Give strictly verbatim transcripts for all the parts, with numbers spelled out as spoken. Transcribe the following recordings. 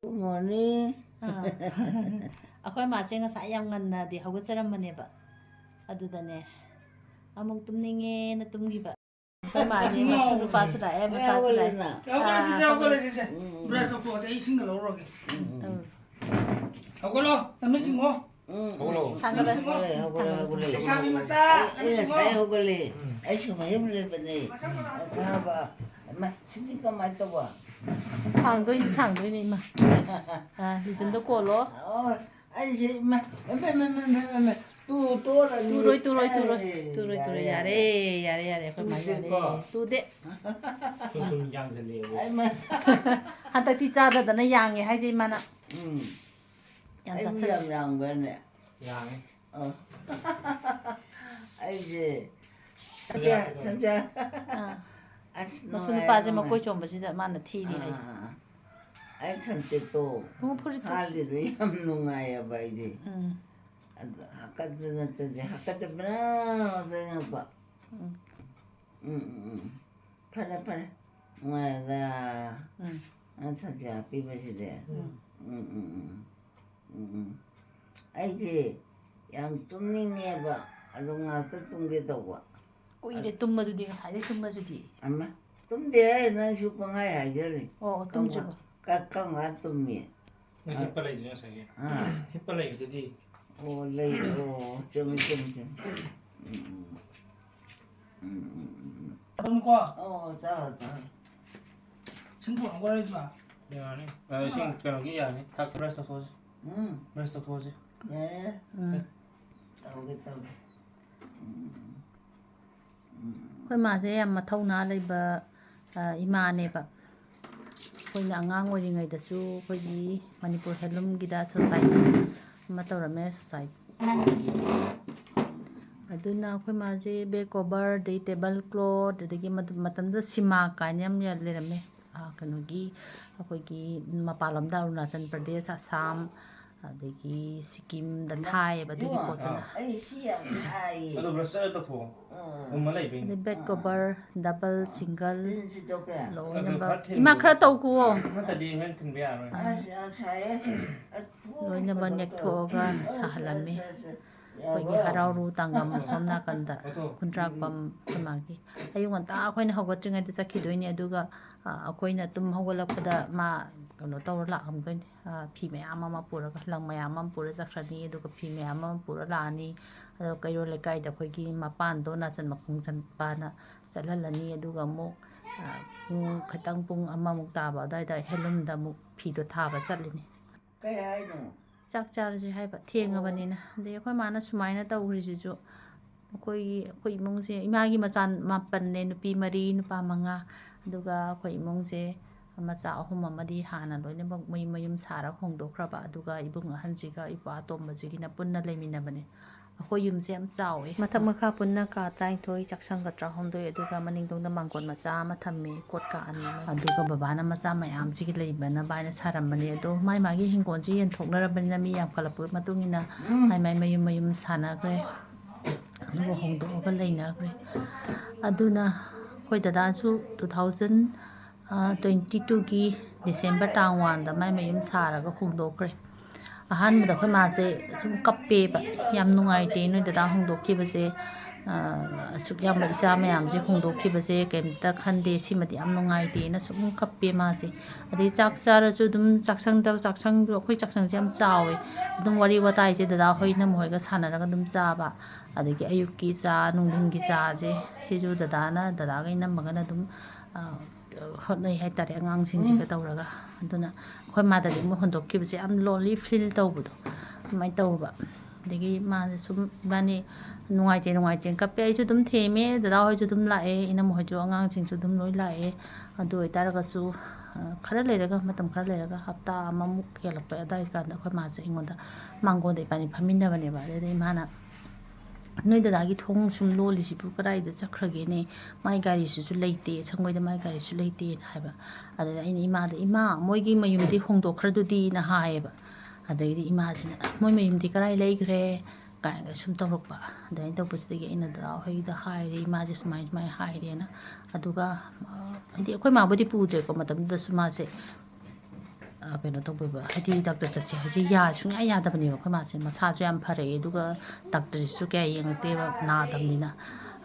Good morning. ꯑꯥ꯫ ꯑꯩꯈꯣꯏ ꯃꯥꯁꯦ ꯉꯁꯥꯏ ꯌꯥꯝ ꯉꯟꯅꯗꯤ ꯍꯧꯒꯠꯆꯔꯝꯕꯅꯦꯕ꯫ ꯑꯗꯨꯗꯅꯦ ꯑꯃꯨꯛ ꯇꯨꯝꯅꯤꯡꯉꯦꯅ ꯇꯨꯝꯈꯤꯕ꯫ ꯑꯩꯈꯣꯏ ꯃꯥꯁꯦ ꯃꯁꯨ ꯅꯨꯄꯥꯁꯨ ꯂꯥꯛꯑꯦ, ꯃꯆꯥꯁꯨ ꯂꯥꯛꯑꯦ꯫ ꯍꯧꯒꯠꯂꯦꯅ꯫ ꯍꯧꯒꯠꯂꯁꯤꯁꯦ, ꯑꯥ, ꯍꯧꯒꯠꯂꯁꯤꯁꯦ꯫ ꯎꯝ, ꯎꯝ, ꯕ꯭ꯔꯁ ꯇꯧꯊꯣꯛꯑꯁꯦ, ꯑꯩ ꯏꯁꯤꯡꯒ ꯂꯧꯔꯨꯔꯒꯦ꯫ ꯎꯝ, ꯎꯝ, ꯎꯝ꯫ ꯍꯧꯒꯠꯂꯣ, ꯅꯃꯤꯠ ꯁꯤꯡꯉꯣ꯫ ꯍꯧꯒꯠꯂꯣ꯫ ꯊꯥꯡꯒꯠꯂꯣ꯫ ꯍꯧꯒꯠꯂꯦ, ꯍꯧꯒꯠꯂꯦ, ꯍꯧꯒꯠꯂꯦ, ꯊꯥꯡꯒꯠꯂꯣ꯫ ꯍꯧꯒꯠꯂꯦ꯫ ꯏꯁꯥꯒꯤ ꯃꯆꯥ, ꯑꯩ, ꯑꯩ ꯅꯃꯤꯠ ꯁꯤꯡꯉꯣ꯫ ꯉꯁꯥꯏ ꯍꯧꯒꯠꯂꯦ꯫ ꯑꯩ ꯁꯨꯃꯥꯏꯅ ꯂꯩꯕꯅꯦ꯫ ꯈꯪꯉꯕ? ꯏꯃꯥ, ꯁꯤꯗꯤ ꯀꯃꯥꯏꯅ ꯇꯧꯕ? ꯊꯥꯡꯗꯣꯏꯅꯤ, ꯊꯥꯡꯗꯣꯏꯅꯤ, ꯏꯃꯥ꯫ ꯑꯥ, ꯂꯤꯖꯨꯟꯗꯣ ꯀꯣꯜꯂꯣ꯫ ꯑꯣ, ꯑꯩꯁꯦ ꯏꯃꯥ, ꯏꯃꯥ, ꯏꯃꯥ, ꯏꯃꯥ, ꯏꯃꯥ, ꯏꯃꯥ, ꯇꯨ ꯇꯣꯔꯅꯤ꯫ ꯇꯨꯔꯣꯏ, ꯇꯨꯔꯣꯏ, ꯇꯨꯔꯣꯏ꯫ ꯑꯦ, ꯇꯨꯔꯣꯏ, ꯇꯨꯔꯣꯏ꯫ ꯌꯥꯔꯦ, ꯌꯥꯔꯦ, ꯌꯥꯔꯦ, ꯌꯥꯔꯦ꯫ ꯑꯩꯈꯣꯏ ꯃꯥ ꯌꯥꯔꯦ꯫ ꯇꯨꯗꯦꯀꯣ? ꯇꯨꯗꯦ꯫ ꯁꯨꯝ ꯁꯨꯝ ꯌꯥꯡꯁꯤꯜꯂꯛꯑꯦꯕ꯫ ꯑꯩ ꯃꯥ-, ꯍꯟꯗꯛꯇꯤ ꯆꯥꯗꯗꯅ ꯌꯥꯡꯉꯦ ꯍꯥꯏꯁꯦ ꯏꯃꯥꯅ꯫ ꯎꯝ꯫ ꯌꯥꯝ ꯑꯩꯕꯨ ꯆꯥꯁꯜꯂꯦ꯫ ꯌꯥꯝ ꯌꯥꯡꯕ꯭ꯔꯅꯦ? ꯌꯥꯡꯉꯦ꯫ ꯑꯣ꯫ ꯑꯩꯁꯦ ꯁꯟꯖꯥ, ꯁꯟꯖꯥ꯫ ꯑꯥ꯫ ꯑꯁ, ꯃꯁꯨ ꯅꯨꯡꯉꯥꯏ, ꯅꯨꯄꯥꯁꯦ ꯅꯨꯡꯉꯥꯏ꯫ ꯃꯀꯣꯏ ꯆꯣꯝꯕꯁꯤꯗ ꯃꯥꯅ ꯊꯤꯔꯤ ꯍꯥꯏ꯫ ꯑꯥ, ꯑꯥ, ꯑꯥ꯫ ꯑꯩ ꯁꯟꯁꯦꯠꯇꯣ ꯏꯕꯨꯡꯉꯣ ꯐꯨꯔꯤꯠꯇꯣ꯫ ꯍꯥꯜꯂꯤꯗꯣ ꯌꯥꯝ ꯅꯨꯡꯉꯥꯏꯌꯦꯕ ꯑꯩꯗꯤ꯫ ꯎꯝ꯫ ꯑꯗꯣ ꯍꯥꯀꯠꯇꯅ ꯆꯠꯁꯦ, ꯍꯥꯀꯠꯆꯕꯅ ꯆꯪꯉꯛꯄ꯫ ꯎꯝ꯫ ꯎꯝ, ꯎꯝ, ꯎꯝ꯫ ꯐꯔꯦ, ꯐꯔꯦ꯫ ꯅꯨꯡꯉꯥꯏꯔꯗ꯫ ꯎꯝ꯫ ꯅꯪ ꯁꯟꯁꯦꯠ ꯍꯥꯞꯄꯤꯕꯁꯤꯗꯤ꯫ ꯎꯝ꯫ ꯎꯝ, ꯎꯝ, ꯎꯝ꯫ ꯎꯝ, ꯎꯝ꯫ ꯑꯩꯁꯦ ꯌꯥꯝ ꯇꯨꯝꯅꯤꯡꯉꯦꯕ꯫ ꯑꯗꯣ ꯉꯥꯛꯇ ꯇꯨꯝꯒꯦ ꯇꯧꯕ꯫ ꯀꯨꯏꯔꯦ ꯇꯨꯝꯕꯗꯨꯗꯤ, ꯉꯁꯥꯏꯗꯩ ꯇꯨꯝꯕꯁꯤꯗꯤ꯫ ꯑꯃ, ꯇꯨꯝꯗꯦꯍꯦ, ꯅꯪꯁꯨ ꯄꯪꯍꯥꯏ ꯍꯥꯏꯖꯔꯤ꯫ ꯑꯣ, ꯑꯣ, ꯇꯨꯝꯗ꯭ꯔꯤꯕꯣ? ꯀ-, ꯀꯔꯝ ꯀꯥꯟ ꯇꯨꯝꯃꯤ? ꯅꯪ ꯍꯤꯞꯄ ꯂꯩꯗꯨꯗꯤ ꯉꯁꯥꯏꯒꯤ꯫ ꯑꯥ꯫ ꯍꯤꯞꯄ ꯂꯩꯗꯨꯗꯤ꯫ ꯑꯣ, ꯂꯩ, ꯑꯣ, ꯆꯨꯝꯃꯤ, ꯆꯨꯝꯃꯤ, ꯆꯨꯝꯃꯤ꯫ ꯎꯝ, ꯎꯝ, ꯎꯝ, ꯎꯝ, ꯎꯝ, ꯎꯝ꯫ ꯑꯗꯨꯝꯀꯣ꯫ ꯑꯣ, ꯆꯥꯔꯣ, ꯆꯥꯔꯣ꯫ ꯁꯤꯡ ꯄꯨꯔꯛꯑꯣ, ꯂꯩꯕ꯫ ꯌꯥꯔꯅꯤ꯫ ꯑ, ꯏꯁꯤꯡ ꯀꯩꯅꯣꯒꯤ ꯌꯥꯔꯅꯤ꯫ ꯊꯛ-, ꯕ꯭ꯔꯁ ꯇꯧꯊꯣꯛꯑꯁꯤ꯫ ꯎꯝ, ꯕ꯭ꯔꯁ ꯇꯧꯊꯣꯛꯑꯁꯤ꯫ ꯌꯥꯏꯌꯦ꯫ ꯎꯝ꯫ ꯇꯧꯒꯦ, ꯇꯧꯒꯦ꯫ ꯎꯝ, ꯎꯝ, ꯎꯝ꯫ ꯑꯩꯈꯣꯏ ꯃꯥꯁꯦ ꯌꯥꯝ ꯃꯊꯧꯅꯥ ꯂꯩꯕ, ꯑ, ꯏꯃꯥꯅꯦꯕ꯫ ꯑꯩꯈꯣꯏꯅ ꯑꯉꯥꯡ ꯑꯣꯏꯔꯤꯉꯩꯗꯁꯨ ꯑꯩꯈꯣꯏꯒꯤ ꯃꯅꯤꯄꯨꯔ ꯍꯦꯟꯂꯨꯝꯒꯤꯗ ꯁꯣꯁꯥꯏꯇꯤ ꯑꯃ ꯇꯧꯔꯝꯃꯦ, ꯁꯣꯁꯥꯏꯇꯤ꯫ ꯑꯗꯨꯅ ꯑꯩꯈꯣꯏ ꯃꯥꯁꯦ ꯕꯦꯛ ꯀꯣꯚꯔ, ꯑꯗꯩ ꯇꯦꯕꯜ ꯀ꯭ꯂꯣꯠ, ꯑꯗꯒꯤ ꯃꯗꯨ-, ꯃꯇꯝꯗꯨꯗ ꯁꯤꯃꯥ ꯀꯥꯏꯅ ꯌꯥꯝ ꯌꯥ-, ꯂꯩꯔꯝꯃꯦ꯫ ꯑ, ꯀꯩꯅꯣꯒꯤ, ꯑꯩꯈꯣꯏꯒꯤ ꯃꯄꯥꯟꯂꯣꯝꯗ ꯑꯔꯨꯅꯥꯆꯜ ꯄ꯭ꯔꯗꯦꯁ, ꯑꯁꯥꯝ, ꯑꯗꯒꯤ ꯁꯤꯀꯤꯝꯗ ꯊꯥꯏꯌꯦꯕ ꯑꯗꯨꯒꯤ ꯄꯣꯠꯇꯨꯅ꯫ ꯑꯩ ꯁꯤ ꯌꯥꯝ ꯊꯥꯏꯌꯦ꯫ ꯑꯗꯣ ꯕ꯭ꯔꯁ ꯇꯧꯊꯣꯛꯑꯣ꯫ ꯎꯝ꯫ ꯎꯝꯃ ꯂꯩꯕꯩꯅꯦ꯫ ꯑꯗꯩ ꯕꯦꯠ ꯀꯣꯕꯔ, ꯗꯕꯜ, ꯁꯤꯡꯒꯜ, ꯁꯤꯁꯨ ꯇꯧꯒꯦ꯫ ꯂꯣꯏꯅꯃꯛ꯫ ꯈꯔ ꯊꯤꯟꯕꯤꯌꯨ꯫ ꯏꯃꯥ, ꯈꯔ ꯇꯧꯈꯨꯋꯣ꯫ ꯅꯠꯇ꯭ꯔꯗꯤ ꯍꯣꯔꯦꯟ ꯊꯤꯟꯕ ꯌꯥꯔꯣꯏ꯫ ꯑꯁ ꯌꯥꯝ ꯁꯥꯏꯌꯦ꯫ ꯑꯁ, ꯂꯣꯏꯅꯃꯛ ꯅꯦꯛꯊꯣꯛꯑꯒ ꯁꯥꯍꯜꯂꯝꯃꯤ꯫ ꯑꯩꯈꯣꯏꯒꯤ ꯍꯔꯥꯎꯔꯨ ꯇꯥꯡꯒꯝ ꯁꯣꯝ ꯅꯥꯀꯟꯗ ꯑꯣꯊꯣ꯫ ꯈꯨꯟꯗ꯭ꯔꯥꯛꯄꯝ ꯑꯩꯈꯣꯏ ꯃꯥꯒꯤ꯫ ꯑꯌꯨꯛ ꯉꯟꯇꯥ ꯑꯩꯈꯣꯏꯅ ꯍꯧꯒꯠꯇ꯭ꯔꯤꯉꯩꯗ ꯆꯠꯈꯤꯗꯣꯏꯅꯤ, ꯑꯗꯨꯒ, ꯑ, ꯑꯩꯈꯣꯏꯅ ꯇꯨꯝ ꯍꯧꯒꯠꯂꯛꯄꯗ ꯃꯥ ꯀꯩꯅꯣ ꯇꯧꯔ ꯂꯥꯛꯑꯝꯗꯣꯏꯅꯤ꯫ ꯑ, ꯐꯤ ꯃꯌꯥꯝ ꯑꯃ ꯄꯨꯔꯒ, ꯂꯪ ꯃꯌꯥꯝ ꯑꯃ ꯄꯨꯔ ꯆꯠꯈ꯭ꯔꯅꯤ, ꯑꯗꯨꯒ ꯐꯤ ꯃꯌꯥꯝ ꯑꯃ ꯄꯨꯔ ꯂꯥꯛꯑꯅꯤ꯫ ꯑꯗꯣ ꯀꯩꯔꯣꯜ ꯂꯩꯀꯥꯏꯗ ꯑꯩꯈꯣꯏꯒꯤ ꯃꯄꯥꯟꯗꯣ ꯅꯥꯆꯟ ꯃꯈꯣꯡ ꯆꯟꯕꯅ ꯆꯠꯍꯜꯂꯅꯤ, ꯑꯗꯨꯒ ꯑꯃꯨꯛ, ꯑ, ꯄꯨꯡ ꯈꯤꯇꯪ, ꯄꯨꯡ ꯑꯃꯃꯨꯛ ꯇꯥꯕ ꯑꯗꯨꯋꯥꯏꯗ ꯍꯦꯟꯂꯨꯝꯗ ꯑꯃꯨꯛ ꯐꯤꯗꯣ ꯊꯥꯕ ꯆꯠꯂꯤꯅꯤ꯫ ꯀꯩ ꯍꯥꯏꯅꯣ? ꯆꯥꯛ ꯆꯥꯔꯁꯦ ꯍꯥꯏꯕ, ꯊꯦꯡꯉꯕꯅꯤꯅ꯫ ꯑꯗꯩ ꯑꯩꯈꯣꯏ ꯃꯥꯅ ꯁꯨꯃꯥꯏꯅ ꯇꯧꯈ꯭ꯔꯤꯁꯤꯁꯨ, ꯑꯩꯈꯣꯏꯒꯤ, ꯑꯩꯈꯣꯏ ꯏꯃꯨꯡꯁꯦ, ꯏꯃꯥꯒꯤ ꯃꯆꯥ ꯃꯥꯄꯟꯅꯦ, ꯅꯨꯄꯤ ꯃꯔꯤ, ꯅꯨꯄꯥ ꯃꯉꯥ꯫ ꯑꯗꯨꯒ ꯑꯩꯈꯣꯏ ꯏꯃꯨꯡꯁꯦ ꯃꯆꯥ ꯑꯍꯨꯝ ꯑꯃꯗꯤ ꯍꯥꯟꯅ ꯂꯣꯏꯅꯃꯛ ꯃꯌꯨꯝ ꯃꯌꯨꯝ ꯁꯥꯔꯒ ꯍꯣꯡꯗꯣꯛꯈ꯭ꯔꯕ, ꯑꯗꯨꯒ ꯏꯕꯨꯡ ꯑꯍꯟꯁꯤꯒ ꯏꯄ꯭ꯋꯥ ꯑꯇꯣꯝꯕꯁꯤꯒꯤꯅ ꯄꯨꯟꯅ ꯂꯩꯃꯤꯟꯅꯕꯅꯦ꯫ ꯑꯩꯈꯣꯏ ꯌꯨꯝꯁꯦ ꯌꯥꯝ ꯆꯥꯎꯋꯦ, ꯃꯊꯛ ꯃꯈꯥ ꯄꯨꯟꯅ ꯀꯥ ꯇꯔꯥꯅꯤꯊꯣꯏ, ꯆꯥꯛꯁꯪꯒ ꯇꯔꯥꯍꯨꯝꯗꯣꯏ, ꯑꯗꯨꯒ ꯃꯅꯤꯡꯗꯣꯡꯗ ꯃꯥꯡꯒꯣꯟ ꯃꯆꯥ ꯑꯃ ꯊꯝꯃꯦ, ꯀꯣꯠꯀꯥ ꯑꯅꯤ ꯑꯃ꯫ ꯑꯗꯨꯒ ꯕꯕꯥꯅ ꯃꯆꯥ ꯃꯌꯥꯝꯁꯤꯒꯤ ꯂꯩꯕꯅ ꯕꯥꯏꯅ ꯁꯥꯔꯝꯕꯅꯦ, ꯑꯗꯣ ꯃꯥꯏ ꯃꯥꯒꯤ ꯍꯤꯡꯒꯣꯜꯁꯤ ꯌꯦꯟꯊꯣꯛꯅꯔꯕꯅꯤꯅ, ꯃꯤ ꯌꯥꯝꯈꯠꯂꯛꯄꯒꯤ ꯃꯇꯨꯡ ꯏꯟꯅ ꯃꯥꯏ ꯃꯥꯏ ꯃꯌꯨꯝ ꯃꯌꯨꯝ ꯁꯥꯟꯅꯈ꯭ꯔꯦ, ꯑꯗꯨꯒ ꯍꯣꯡꯗꯣꯛꯑꯒ ꯂꯩꯅꯈ꯭ꯔꯦ꯫ ꯑꯗꯨꯅ ꯑꯩꯈꯣꯏ ꯗꯗꯥꯁꯨ two thousand twenty twoꯒꯤ December ꯇꯥꯡ oneꯗ ꯃꯥꯏ ꯃꯌꯨꯝ ꯁꯥꯔꯒ ꯍꯣꯡꯗꯣꯛꯈ꯭ꯔꯦ꯫ ꯑꯍꯥꯟꯕꯗ ꯑꯩꯈꯣꯏ ꯃꯥꯁꯦ ꯁꯨꯝ ꯀꯞꯄꯦꯕ, "ꯌꯥꯝ ꯅꯨꯡꯉꯥꯏꯇꯦ ꯅꯣꯏ ꯗꯗꯥ ꯍꯣꯡꯗꯣꯛꯈꯤꯕꯁꯦ, ꯑ, ꯑꯁꯨꯛ ꯌꯥꯝꯕ ꯏꯆꯥ ꯃꯌꯥꯝꯁꯦ ꯍꯣꯡꯗꯣꯛꯈꯤꯕꯁꯦ ꯀꯩꯝꯇ ꯈꯟꯗꯦ, ꯁꯤꯃꯗꯤ ꯌꯥꯝ ꯅꯨꯡꯉꯥꯏꯇꯦꯅ" ꯁꯨꯝ ꯀꯞꯄꯦ ꯃꯥꯁꯦ꯫ ꯑꯗꯩ ꯆꯥꯛ ꯆꯥꯔꯁꯨ ꯑꯗꯨꯝ ꯆꯥꯛꯁꯪꯗ, ꯆꯥꯛꯁꯪꯗꯣ, ꯑꯩꯈꯣꯏ ꯆꯥꯛꯁꯪꯁꯦ ꯌꯥꯝ ꯆꯥꯎꯋꯦ, ꯑꯗꯨꯝ ꯋꯥꯔꯤ ꯋꯥꯇꯥꯏꯁꯦ ꯗꯗꯥ ꯍꯣꯏ ꯏꯅꯝꯃ ꯍꯣꯏꯒ ꯁꯥꯟꯅꯔꯒ ꯑꯗꯨꯝ ꯆꯥꯕ꯫ ꯑꯗꯒꯤ ꯑꯌꯨꯛꯀꯤ ꯆꯥ, ꯅꯨꯡꯊꯤꯟꯒꯤ ꯆꯥꯁꯦ ꯁꯤꯁꯨ ꯗꯗꯥꯅ, ꯗꯗꯥꯒ ꯏꯅꯝꯃꯒꯅ ꯑꯗꯨꯝ, ꯑ, ꯍꯣꯠꯅꯩ ꯍꯥꯏꯇꯥꯔꯦ, ꯑꯉꯥꯡꯁꯤꯡꯁꯤꯒ ꯇꯧꯔꯒ꯫ ꯑꯗꯨꯅ ꯑꯩꯈꯣꯏ ꯃꯥꯗꯗꯤ ꯑꯃꯨꯛ ꯍꯣꯡꯗꯣꯛꯈꯤꯕꯁꯦ ꯌꯥꯝ lonely feel ꯇꯧꯕꯗꯣ ꯑꯗꯨꯃꯥꯏꯅ ꯇꯧꯕ꯫ ꯑꯗꯒꯤ ꯃꯥꯁꯦ ꯁꯨꯝ ꯏꯕꯥꯅꯤ ꯅꯨꯡꯉꯥꯏꯇꯦ ꯅꯨꯡꯉꯥꯏꯇꯦꯅ ꯀꯞꯄꯦ꯫ ꯑꯩꯁꯨ ꯑꯗꯨꯝ ꯊꯦꯝꯃꯦ, ꯗꯗꯥ ꯍꯣꯏꯁꯨ ꯑꯗꯨꯝ ꯂꯥꯛꯑꯦ, ꯏꯅꯝꯃ ꯍꯣꯏꯁꯨ, ꯑꯉꯥꯡꯁꯤꯡꯁꯨ ꯑꯗꯨꯝ ꯂꯣꯏ ꯂꯥꯛꯑꯦ꯫ ꯑꯗꯨ ꯑꯣꯏꯇꯥꯔꯒꯁꯨ, ꯑ, ꯈꯔ ꯂꯩꯔꯒ, ꯃꯇꯝ ꯈꯔ ꯂꯩꯔꯒ, ꯍꯞꯇꯥ ꯑꯃꯃꯨꯛ ꯍꯦꯜꯂꯛꯄ ꯑꯗꯥꯏ ꯀꯥꯟꯗ ꯑꯩꯈꯣꯏ ꯃꯥꯁꯦ ꯑꯩꯉꯣꯟꯗ, ꯃꯥꯡꯒꯣꯟꯗ ꯏꯕꯥꯅꯤ ꯐꯝꯃꯤꯟꯅꯕꯅꯦꯕ꯫ ꯑꯗꯩꯗꯤ ꯃꯥꯅ, "ꯅꯣꯏ ꯗꯗꯥꯒꯤ ꯊꯣꯡ ꯁꯨꯝ ꯂꯣꯜꯂꯤꯁꯤꯕꯨ ꯀꯗꯥꯏꯗ ꯆꯠꯈ꯭ꯔꯒꯦꯅꯦ? ꯃꯥꯏ ꯒꯥꯔꯤꯁꯤꯁꯨ ꯂꯩꯇꯦ, ꯁꯪꯒꯣꯏꯗ ꯃꯥꯏ ꯒꯥꯔꯤꯁꯨ ꯂꯩꯇꯦꯅ" ꯍꯥꯏꯕ꯫ ꯑꯗꯨꯗ ꯑꯩꯅ ꯏꯃꯥꯗ, "ꯏꯃꯥ, ꯃꯣꯏꯒꯤ ꯃꯌꯨꯝꯗꯤ ꯍꯣꯡꯗꯣꯛꯈ꯭ꯔꯗꯨꯗꯤꯅ" ꯍꯥꯏꯌꯦꯕ꯫ ꯑꯗꯩꯗꯤ ꯏꯃꯥꯁꯤꯅ, "ꯃꯣꯏ ꯃꯌꯨꯝꯗꯤ ꯀꯔꯥꯏ ꯂꯩꯈ꯭ꯔꯦ?" ꯀꯥꯏꯅꯒ ꯁꯨꯝ ꯇꯧꯔꯛꯄ꯫ ꯑꯗꯨꯃꯥꯏꯅ ꯇꯧꯕꯁꯤꯗꯒꯤ ꯑꯩꯅ ꯗꯗꯥ ꯍꯣꯏꯗ ꯍꯥꯏꯔꯦ, "ꯏꯃꯥꯁꯦ ꯁꯨꯃꯥꯏ ꯁꯨꯃꯥꯏꯅ ꯍꯥꯏꯔꯦꯅ"꯫ ꯑꯗꯨꯒ, ꯑ, ꯍꯥꯏꯗꯤ ꯑꯩꯈꯣꯏ ꯃꯥꯕꯨꯗꯤ ꯄꯨꯗ꯭ꯔꯦꯀꯣ, ꯃꯇꯝꯗꯨꯗꯁꯨ ꯃꯥꯁꯦ, ꯑ, ꯀꯩꯅꯣ ꯇꯧꯕꯤꯕ, ꯍꯥꯏꯗꯤ ꯗꯥꯛꯇꯔ ꯆꯠꯁꯦ ꯍꯥꯏꯁꯦ ꯌꯥ-, ꯁꯨꯡꯌꯥ ꯌꯥꯗꯕꯅꯦꯕ꯫ ꯑꯩꯈꯣꯏ ꯃꯥꯁꯦ ꯃꯁꯥꯁꯨ ꯌꯥꯝ ꯐꯔꯛꯑꯦ, ꯑꯗꯨꯒ ꯗꯥꯛꯇꯔꯁꯤꯁꯨ ꯀꯌꯥ ꯌꯦꯡꯉꯛꯇꯦꯕ, ꯅꯥꯗꯕꯅꯤꯅ꯫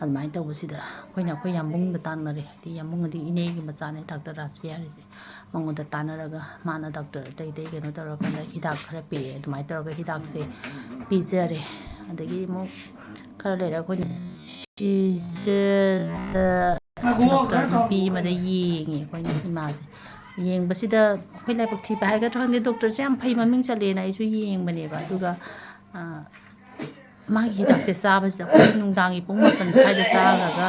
ꯑꯗꯨꯃꯥꯏꯅ ꯇꯧꯕꯁꯤꯗ ꯑꯩꯈꯣꯏꯅ ꯑꯩꯈꯣꯏ ꯌꯥꯝꯕꯨꯡꯗ ꯇꯥꯟꯅꯔꯦ, ꯍꯥꯏꯗꯤ ꯌꯥꯝꯕꯨꯡ ꯑꯗꯤ ꯏꯅꯦꯒꯤ ꯃꯆꯥꯅꯦ, ꯗꯥꯛꯇꯔ ꯔꯥꯁꯕꯤꯍꯥꯔꯤꯁꯦ꯫ ꯃꯉꯣꯟꯗ ꯇꯥꯟꯅꯔꯒ ꯃꯥꯅ ꯗꯥꯛꯇꯔ ꯑꯇꯩ ꯑꯇꯩ ꯀꯩꯅꯣ ꯇꯧꯔꯀꯥꯟꯗ ꯍꯤꯗꯥꯛ ꯈꯔ ꯄꯤꯔꯛꯑꯦ꯫ ꯑꯗꯨꯃꯥꯏꯅ ꯇꯧꯔꯒ ꯍꯤꯗꯥꯛꯁꯦ ꯄꯤꯖꯔꯦ꯫ ꯑꯗꯒꯤ ꯑꯃꯨꯛ ꯈꯔ ꯂꯩꯔ ꯑꯩꯈꯣꯏꯅ ꯁꯤꯖꯗ ꯗꯣꯛꯇꯔ ꯅꯨꯄꯤ ꯑꯃꯗ ꯌꯦꯡꯉꯦ ꯑꯩꯈꯣꯏꯅ ꯏꯃꯥꯁꯦ꯫ ꯌꯦꯡꯕꯁꯤꯗ ꯑꯩꯈꯣꯏ ꯂꯥꯏꯕꯛ ꯊꯤꯕ ꯍꯥꯏꯒꯗ꯭ꯔꯥ ꯈꯪꯗꯦ, ꯗꯣꯛꯇꯔꯁꯦ ꯌꯥꯝ ꯐꯩ, ꯃꯃꯤꯡ ꯆꯠꯂꯦꯅ ꯑꯩꯁꯨ ꯌꯦꯡꯕꯅꯦꯕ꯫ ꯑꯗꯨꯒ, ꯑ, ꯃꯥꯒꯤ ꯍꯤꯗꯥꯛꯁꯦ ꯆꯥꯕꯁꯤꯗ ꯑꯩꯈꯣꯏ ꯅꯨꯡꯗꯥꯡꯒꯤ ꯄꯨꯡ ꯃꯥꯄꯟ ꯁ꯭ꯋꯥꯏꯗ ꯆꯥꯈ꯭ꯔꯒ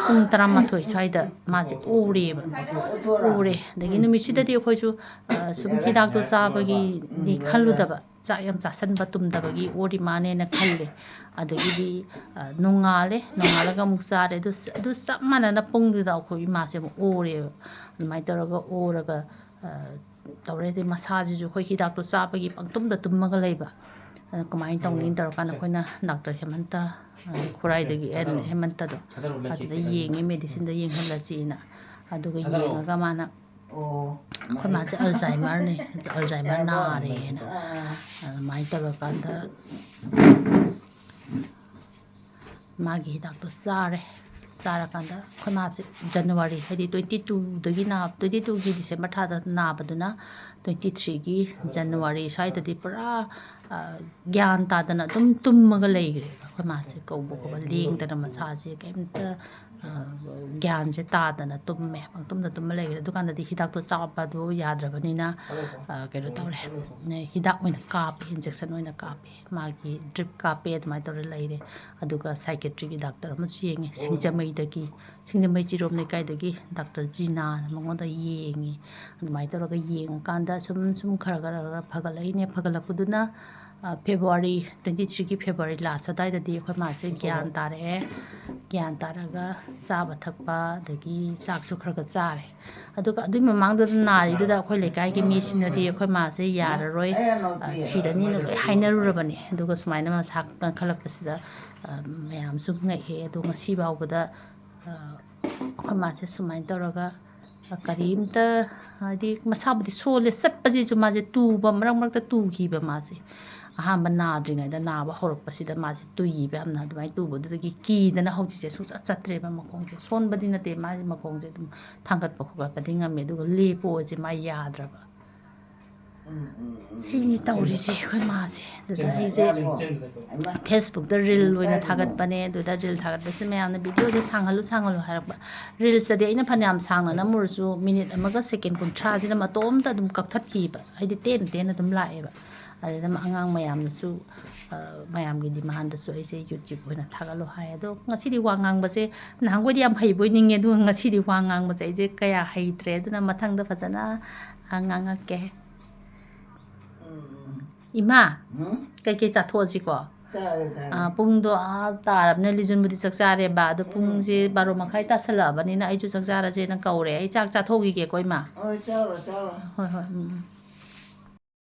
ꯄꯨꯡ ꯇꯔꯥꯃꯥꯊꯣꯏ ꯁ꯭ꯋꯥꯏꯗ ꯃꯥꯁꯦ ꯑꯣꯔꯦꯕ꯫ ꯑꯣꯔꯦ꯫ ꯑꯗꯒꯤ ꯅꯨꯃꯤꯠꯁꯤꯗꯗꯤ ꯑꯩꯈꯣꯏꯁꯨ, ꯑ, ꯁꯨꯝ ꯍꯤꯗꯥꯛꯇꯣ ꯆꯥꯕꯒꯤꯅꯤ ꯈꯜꯂꯨꯗꯕ, ꯆꯥꯛ ꯌꯥꯝ ꯆꯥꯁꯟꯕ ꯇꯨꯝꯗꯕꯒꯤ ꯑꯣꯔꯤ ꯃꯥꯅꯦꯅ ꯈꯜꯂꯦ꯫ ꯑꯗꯒꯤꯗꯤ, ꯑ, ꯅꯣꯡꯉꯥꯜꯂꯦ, ꯅꯣꯡꯉꯥꯜꯂꯒ ꯑꯃꯨꯛ ꯆꯥꯔꯦ꯫ ꯑꯗꯨ, ꯑꯗꯨ ꯆꯞ ꯃꯥꯟꯅꯅ ꯄꯨꯡꯗꯨꯗ ꯑꯩꯈꯣꯏ ꯏꯃꯥꯁꯦ ꯑꯃꯨꯛ ꯑꯣꯔꯦꯕ꯫ ꯑꯗꯨꯃꯥꯏꯅ ꯇꯧꯔꯒ ꯑꯣꯔꯒ, ꯑ, ꯇꯧꯔꯦ꯫ ꯑꯗꯩ ꯃꯁꯥꯁꯤꯁꯨ ꯑꯩꯈꯣꯏ ꯍꯤꯗꯥꯛꯇꯣ ꯆꯥꯕꯒꯤ ꯄꯪꯇꯨꯝꯗ ꯇꯨꯝꯃꯒ ꯂꯩꯕ꯫ ꯑꯗ ꯀꯃꯥꯏꯅ ꯇꯧꯅꯤꯅ ꯇꯧꯔꯀꯥꯟꯗ ꯑꯩꯈꯣꯏꯅ ꯗꯥꯛꯇꯔ ꯍꯦꯃꯟꯇ, ꯑ, ꯈꯨꯔꯥꯏꯗꯒꯤ, ꯑꯦꯟ ꯍꯦꯃꯟꯇꯗꯣ, ꯑꯗꯨꯗ ꯌꯦꯡꯉꯦ, ꯃꯦꯗꯤꯁꯤꯟꯗ ꯌꯦꯡꯍꯜꯂꯁꯤꯅ꯫ ꯑꯗꯨꯒ ꯌꯦꯡꯉꯒ ꯃꯥꯅ, ꯑꯩꯈꯣꯏ ꯃꯥꯁꯦ ꯑꯜꯖꯥꯏꯃꯔꯅꯦ, ꯑꯜꯖꯥꯏꯃꯔ ꯅꯥꯔꯦꯅ꯫ ꯑꯗꯨꯃꯥꯏꯅ ꯇꯧꯔꯀꯥꯟꯗ ꯃꯥꯒꯤ ꯍꯤꯗꯥꯛꯇꯣ ꯆꯥꯔꯦ꯫ ꯆꯥꯔꯀꯥꯟꯗ ꯑꯩꯈꯣꯏ ꯃꯥꯁꯦ ꯖꯅꯋꯥꯔꯤ, ꯍꯥꯏꯗꯤ twenty twoꯗꯒꯤ ꯅꯥ-, twenty twoꯒꯤ December ꯊꯥꯗ ꯅꯥꯕꯗꯨꯅ twenty threeꯒꯤ January ꯁ꯭ꯋꯥꯏꯗꯗꯤ ꯄꯨꯔꯥ, ꯑ, ꯒ꯭ꯌꯥꯟ ꯇꯥꯗꯅ ꯑꯗꯨꯝ ꯇꯨꯝꯃꯒ ꯂꯩꯈ꯭ꯔꯦꯕ꯫ ꯑꯩꯈꯣꯏ ꯃꯥꯁꯦ ꯀꯧꯕ ꯈꯣꯠꯄ ꯂꯦꯡꯗꯅ ꯃꯁꯥꯁꯦ ꯀꯩꯝꯇ, ꯑ, ꯒ꯭ꯌꯥꯟꯁꯦ ꯇꯥꯗꯅ ꯇꯨꯝꯃꯦ, ꯄꯪꯇꯨꯝꯗ ꯇꯨꯝꯃ ꯂꯩꯈ꯭ꯔꯦ꯫ ꯑꯗꯨꯀꯥꯟꯗꯗꯤ ꯍꯤꯗꯥꯛꯇꯣ ꯆꯥꯕꯗꯣ ꯌꯥꯗ꯭ꯔꯕꯅꯤꯅ, ꯑ, ꯀꯩꯅꯣ ꯇꯧꯔꯦ, ꯍꯤꯗꯥꯛ ꯑꯣꯏꯅ ꯀꯥꯞꯄꯦ, injection ꯑꯣꯏꯅ ꯀꯥꯞꯄꯦ꯫ ꯃꯥꯒꯤ drip ꯀꯥꯞꯄꯦ, ꯑꯗꯨꯃꯥꯏꯅ ꯇꯧꯔ ꯂꯩꯔꯦ꯫ ꯑꯗꯨꯒ psychiatricꯀꯤ ꯗꯥꯛꯇꯔ ꯑꯃꯁꯨ ꯌꯦꯡꯉꯦ, ꯁꯤꯡꯖꯃꯩꯗꯒꯤ, ꯁꯤꯡꯖꯃꯩ ꯆꯤꯔꯣꯝ ꯂꯩꯀꯥꯏꯗꯒꯤ ꯗꯥꯛꯇꯔ ꯖꯤꯅꯥꯅ ꯃꯉꯣꯟꯗ ꯌꯦꯡꯉꯦ꯫ ꯑꯗꯨꯃꯥꯏꯅ ꯇꯧꯔꯒ ꯌꯦꯡꯉꯀꯥꯟꯗ ꯁꯨꯝ, ꯁꯨꯝ ꯈꯔ, ꯈꯔ, ꯈꯔ ꯐꯒꯠꯂꯛꯏꯅꯦ꯫ ꯐꯒꯠꯂꯛꯄꯗꯨꯅ ꯑ, February, twenty three ꯒꯤ February last ꯑꯗꯨꯋꯥꯏꯗꯗꯤ ꯑꯩꯈꯣꯏ ꯃꯥꯁꯦ ꯒ꯭ꯌꯥꯟ ꯇꯥꯔꯛꯑꯦ꯫ ꯒ꯭ꯌꯥꯟ ꯇꯥꯔꯒ ꯆꯥꯕ ꯊꯛꯄ, ꯑꯗꯒꯤ ꯆꯥꯛꯁꯨ ꯈꯔ ꯈꯔ ꯆꯥꯔꯦ꯫ ꯑꯗꯨꯒ ꯑꯗꯨꯒꯤ ꯃꯃꯥꯡꯗ ꯅꯥꯔꯤꯗꯨꯗ ꯑꯩꯈꯣꯏ ꯂꯩꯀꯥꯏꯒꯤ ꯃꯤꯁꯤꯡꯅꯗꯤ ꯑꯩꯈꯣꯏ ꯃꯥꯁꯦ ꯌꯥꯔꯔꯣꯏ, ꯑ, ꯁꯤꯔꯅꯤꯅ ꯂꯣꯏ ꯍꯥꯏꯅꯔꯨꯔꯕꯅꯦ꯫ ꯑꯗꯨꯒ ꯁꯨꯃꯥꯏꯅ ꯃꯁꯥ ꯀꯟꯈꯠꯂꯛꯄꯁꯤꯗ, ꯑ, ꯃꯌꯥꯝꯁꯨ ꯉꯛꯑꯦ꯫ ꯑꯗꯣ ꯉꯁꯤ ꯐꯥꯎꯕꯗ, ꯑ, ꯑꯩꯈꯣꯏ ꯃꯥꯁꯦ ꯁꯨꯃꯥꯏꯅ ꯇꯧꯔꯒ, ꯑ, ꯀꯔꯤꯝꯇ, ꯍꯥꯏꯗꯤ ꯃꯁꯥꯕꯨꯗꯤ ꯁꯣꯜꯂꯦ, ꯆꯠꯄꯁꯤꯁꯨ ꯃꯥꯁꯦ ꯇꯨꯕ, ꯃꯔꯛ ꯃꯔꯛꯇ ꯇꯨꯈꯤꯕ ꯃꯥꯁꯦ꯫ ꯑꯍꯥꯟꯕ ꯅꯥꯗ꯭ꯔꯤꯉꯩꯗ ꯅꯥꯕ ꯍꯧꯔꯛꯄꯁꯤꯗ ꯃꯥꯁꯦ ꯇꯨꯏꯕ ꯌꯥꯝꯅ꯫ ꯑꯗꯨꯃꯥꯏꯅ ꯇꯨꯕꯗꯨꯗꯒꯤ ꯀꯤꯗꯅ ꯍꯧꯖꯤꯛꯁꯦ ꯁꯨꯡꯆꯠ ꯆꯠꯇ꯭ꯔꯦꯕ꯫ ꯃꯈꯣꯡꯁꯦ ꯁꯣꯟꯕꯗꯤ ꯅꯠꯇꯦ, ꯃꯥꯁꯦ ꯃꯈꯣꯡꯁꯦ ꯑꯗꯨꯝ ꯊꯥꯡꯒꯠꯄ ꯈꯣꯀꯠꯄꯗꯤ ꯉꯝꯃꯦ, ꯑꯗꯨꯒ ꯂꯦꯞꯄꯣꯁꯦ ꯃꯥ ꯌꯥꯗ꯭ꯔꯕ꯫ ꯁꯤꯅꯤ ꯇꯧꯔꯤꯁꯦ ꯑꯩꯈꯣꯏ ꯃꯥꯁꯦ꯫ ꯑꯗꯨꯗ ꯑꯩꯁꯦ Facebookꯇ reel ꯑꯣꯏꯅ ꯊꯥꯒꯠꯄꯅꯦ꯫ ꯑꯗꯨꯗ reel ꯊꯥꯒꯠꯄꯁꯤꯗ ꯃꯌꯥꯝꯅ videoꯁꯦ ꯁꯥꯡꯍꯜꯂꯨ, ꯁꯥꯡꯍꯜꯂꯨ ꯍꯥꯏꯔꯛꯄ꯫ Reelsꯇꯗꯤ ꯑꯩꯅ ꯐꯅꯌꯥꯝ ꯁꯥꯡꯅ ꯅꯝꯃꯨꯔꯁꯨ minute ꯑꯃꯒ second ꯀꯨꯟꯊ꯭ꯔꯥꯁꯤꯅ ꯃꯇꯣꯝꯇ ꯑꯗꯨꯝ ꯀꯛꯊꯠꯈꯤꯕ, ꯍꯥꯏꯗꯤ ꯇꯦꯟ ꯇꯦꯟꯅ ꯑꯗꯨꯝ ꯂꯥꯛꯑꯦꯕ꯫ ꯑꯗꯨꯗ ꯑꯉꯥꯡ ꯃꯌꯥꯝꯅꯁꯨ, ꯑ, ꯃꯌꯥꯝꯒꯤ demandꯗꯁꯨ ꯑꯩꯁꯦ YouTube ꯑꯣꯏꯅ ꯊꯥꯒꯠꯂꯣ ꯍꯥꯏ꯫ ꯑꯗꯣ ꯉꯁꯤꯗꯤ ꯋꯥ ꯉꯥꯡꯕꯁꯦ, ꯅꯍꯥꯟꯈꯣꯏꯗꯤ ꯌꯥꯝ ꯍꯩꯕꯣꯏ ꯅꯤꯡꯉꯦ, ꯑꯗꯨꯒ ꯉꯁꯤꯗꯤ ꯋꯥ ꯉꯥꯡꯕꯁꯦ ꯑꯩꯁꯦ ꯀꯌꯥ ꯍꯩꯇ꯭ꯔꯦ꯫ ꯑꯗꯨꯅ ꯃꯊꯪꯗ ꯐꯖꯅ, ꯑ, ꯉꯥꯡꯉꯛꯀꯦ꯫ ꯎꯝ, ꯎꯝ꯫ ꯏꯃꯥ, ꯎꯝ? ꯀꯩꯀꯩ ꯆꯥꯊꯣꯛꯑꯁꯤꯀꯣ? ꯆꯥꯔꯦ, ꯆꯥꯔꯦ꯫ ꯑ, ꯄꯨꯡꯗꯣ ꯑꯥ ꯇꯥꯔꯕꯅꯤꯅ, ꯂꯤꯖꯨꯟꯕꯨꯗꯤ ꯆꯥꯛ ꯆꯥꯔꯦꯕ, ꯑꯗꯣ ꯎꯝ꯫ ꯄꯨꯡꯁꯦ ꯕꯥꯔꯣ ꯃꯈꯥꯏ ꯇꯥꯁꯜꯂꯛꯑꯕꯅꯤꯅ ꯑꯩꯁꯨ ꯆꯥꯛ ꯆꯥꯔꯁꯦꯅ ꯀꯧꯔꯦ꯫ ꯑꯩ ꯆꯥꯛ ꯆꯥꯊꯣꯛꯈꯤꯒꯦꯀꯣ, ꯏꯃꯥ꯫ ꯍꯣꯏ, ꯆꯥꯔꯣ, ꯆꯥꯔꯣ꯫ ꯍꯣꯏ, ꯍꯣꯏ, ꯎꯝ꯫